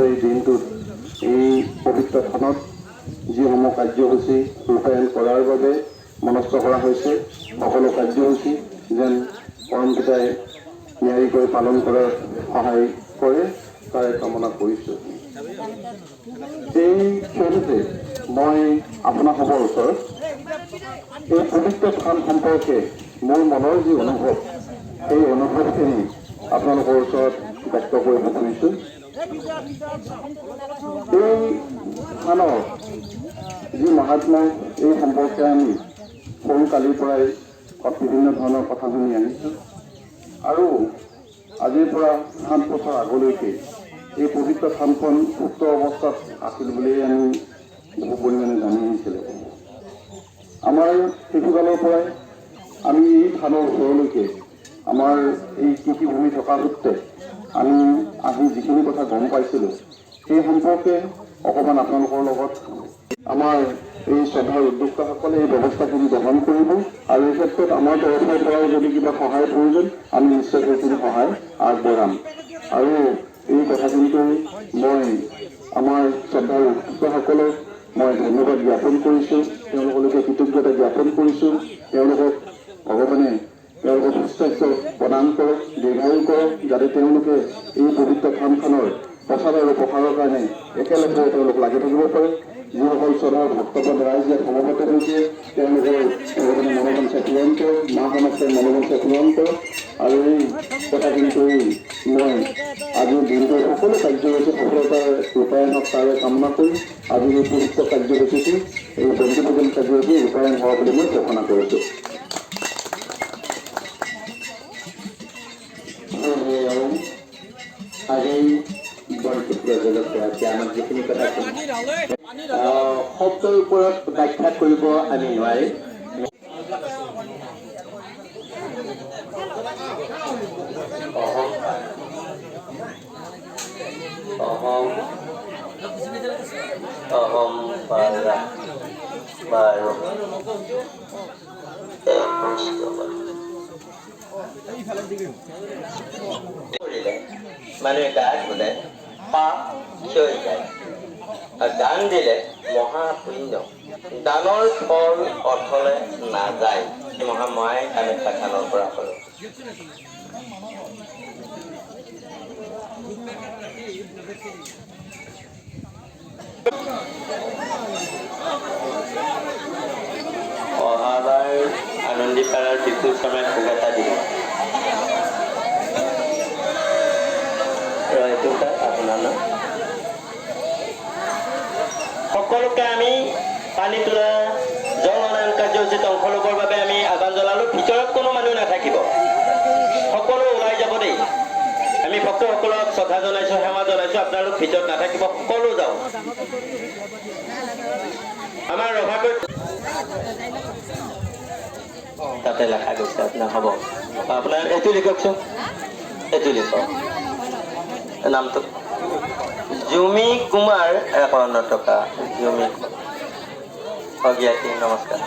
এই দিনটোত এই পবিত্ৰ থানত যিসমূহ কাৰ্যসূচী ৰূপায়ণ কৰাৰ বাবে মনস্থ কৰা হৈছে, সকলো কাৰ্যসূচী যেন পৰমপিতাই নিয়াৰিকৈ পালন কৰাৰ সহায় কৰে তাৰে কামনা কৰিছোঁ। এই ক্ষণতে মই আপোনাসৱৰ ওচৰত এই পবিত্ৰ স্থান সম্পৰ্কে মোৰ মনৰ যি অনুভৱ, সেই অনুভৱখিনি আপোনালোকৰ ওচৰত ব্যক্ত কৰিব খুজিছোঁ। এই স্থানৰ যি মাহাত্ম্য, এই সম্পৰ্কে আমি সৰু কালিৰ পৰাই বিভিন্ন ধৰণৰ কথা শুনি আহিছোঁ আৰু আজিৰ পৰা 7 বছৰ আগলৈকে এই পবিত্ৰ থানখন উক্ত অৱস্থাত আছিল বুলিয়েই আমি বহু পৰিমাণে জানি আহিছিলোঁ। আমাৰ শিশুকালৰ পৰাই আমি এই থানৰ ওচৰলৈকে আমাৰ এই কৃষিভূমি থকা সূত্ৰে আমি আহি যিখিনি কথা গম পাইছিলোঁ, সেই সম্পৰ্কে অকণমান আপোনালোকৰ লগত আমাৰ এই শ্ৰদ্ধাৰ উদ্যোক্তাসকলে এই ব্যৱস্থাখিনি গ্ৰহণ কৰিব আৰু এই ক্ষেত্ৰত আমাৰ তৰফৰ পৰাও যদি কিবা সহায়ৰ প্ৰয়োজন, আমি নিশ্চয় সেইখিনি সহায় আগবঢ়াম। আৰু এই কথাখিনিকৈ মই আমাৰ শ্ৰদ্ধাৰ উদ্যোক্তাসকলক মই ধন্যবাদ জ্ঞাপন কৰিছোঁ, তেওঁলোকলৈকে কৃতজ্ঞতা জ্ঞাপন কৰিছোঁ। তেওঁলোকক ভগৱানে তেওঁলোকক সুস্বাস্থ্য প্ৰদান কৰক, দীৰ্ঘায়ু কৰক, যাতে তেওঁলোকে এই পবিত্ৰ থানখনৰ প্ৰচাৰ আৰু প্ৰসাৰৰ কাৰণে একেলগে তেওঁলোক লাগি থাকিব পাৰে। যিসকল শ্ৰদ্ধাৰ ভক্তপদ ৰাইজ ইয়াত সমবেত হৈছে, তেওঁলোকৰ ভগৱানে মনোবাঞ্ছা পূৰণ কৰক, মা কামাখ্যাই মনোবাঞ্ছা পূৰণ কৰক। আৰু এই কথাখিনি কৈ মই আজিৰ দিনটোৰ সকলো কাৰ্যসূচী সফলতাৰ ৰূপায়ণ হওক তাৰে কামনা কৰি আজিৰ এই পবিত্ৰ কাৰ্যসূচীটো, এই বন্তি পূজন কাৰ্যসূচী ৰূপায়ণ হোৱা বুলি মই ঘোষণা কৰিছোঁ। আজি বন্তি প্ৰজ্বলক আমাক যিখিনি কথা শব্দৰ ওপৰত ব্যাখ্যা কৰিব আমি নোৱাৰিম। অহম অহম 12 কৰিলে মানুহে গা ধুলে পাপ ক্ষয় যায় আৰু দান দিলে মহাপুণ্য। দানৰ ফল অথলে নাযায়। মহামায় কামাখ্যা থানৰ পৰা ক'লো। অহাবাৰ আনন্দীপাৰাৰ বিপুল শৰ্মাই ভোগ এটা দিব। আপোনাৰ নাম সকলোকে আমি পানী তোলা জল অনয়ন কাৰ্যসূচীত অংশ ল'বৰ বাবে আমি আহ্বান জনালো। ভিতৰত কোনো মানুহ নাথাকিব, সকলো ওলাই যাব দেই। আমি ভক্তসকলক শ্ৰদ্ধা জনাইছো, সেৱা জনাইছো, আপোনালোক ভিতৰত নাথাকিব, সকলো যাওক। আমাৰ ৰভাকৈ তাতে লেখা গৈছে আপোনাৰ হ'ব। আপোনাৰ এইটো লিখকচোন, এইটো লিখক নামটো জুমি কুমাৰ, 51 টকা। জুমি অজ্ঞাতি, নমস্কাৰ।